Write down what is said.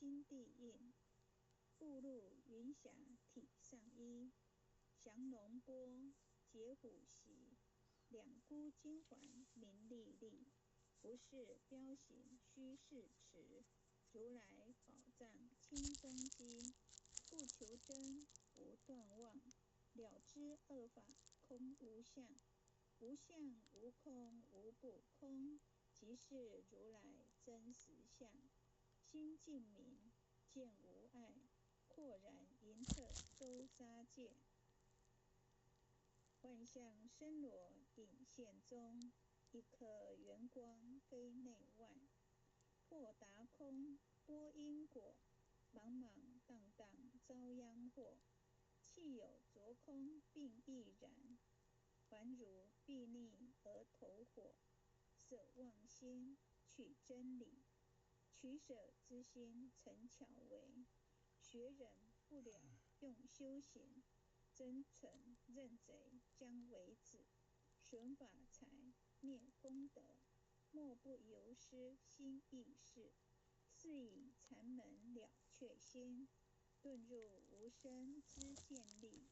心地印，步入云霞体上衣，降龙钵，解虎席，两箍金环明丽丽，不是标行须是持，如来宝藏清风机，不求真，不断妄，了知二法空无相，无相无空无不空，即是如来真实相。心净明，见无碍，豁然莹彻周沙界。万象森罗隐现中，一颗圆光非内外。破达空，拨因果，茫茫荡荡遭殃祸。弃有着空并亦然，还如睥睨额头火。舍妄心，取真理，取舍之心成巧为。学人不了用修行，真诚认贼将为子。损法财，灭功德，莫不由师心意识。是以禅门了却心，顿入无生之见力。